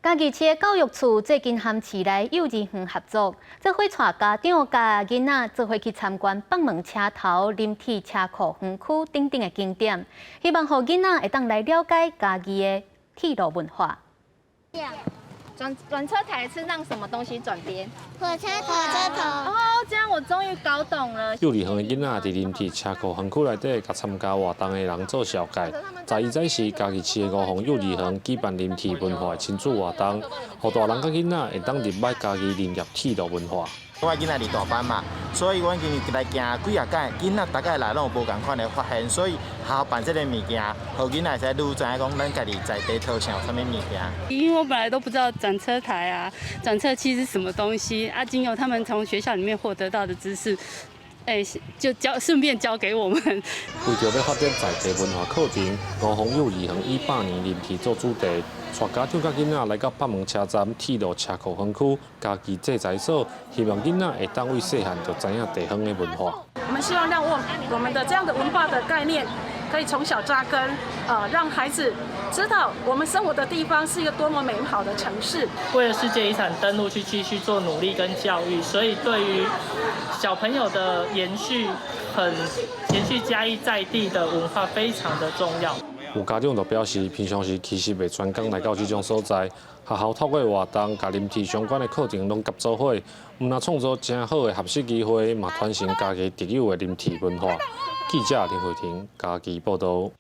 嘉義市的教育處最近和市內幼兒園合作，做伙帶家長佮囡仔做伙去參觀北門車頭林鐵車庫園區等等的景點，希望予囡仔會當來了解嘉義的鐵路文化。轉轉車台是讓什麼東西轉邊？火車頭，火車頭。哦，這樣我終於搞懂了。幼兒園的囡仔佇林鐵車庫園區內底，共參加活動的人做紹介。11早是嘉義市的吳鳳幼兒園舉辦林鐵文化的親子活動，予大人佮囡仔會當入捌嘉義林業鐵路文化。我囡仔佇大班嘛，所以阮今日來行幾仔屆，囡仔逐擺來攏有無仝款的發現，所以學校辦這个物件，予囡仔會使愈知影講咱家己在地土城有啥物物件。因為我本來都不知道轉車台啊、轉車器是什麼東西啊，經由他們從學校裡面獲得到的知識，就教順便教給我們。為著欲發展在地文化課程，吳鳳幼兒園以百年林鐵做主題，帶家長佮囡仔來到北門車站鐵路車庫園區嘉義製材所，希望囡仔會當為細漢就知影地方的文化。我們希望讓我們的這樣的文化的概念可以從小扎根，讓孩子知道我們生活的地方是一個多麼美好的城市。為了世界遺產登錄去繼續做努力跟教育，所以對於小朋友的延續，很延續嘉義在地的文化非常的重要。有家長就表示，平常時其實袂專工來到這種所在，學校透過活動，共林鐵相關的課程攏結做伙，毋但創造誠好的學習機會，嘛傳承嘉義特有的林鐵文化。記者林慧婷嘉義報道。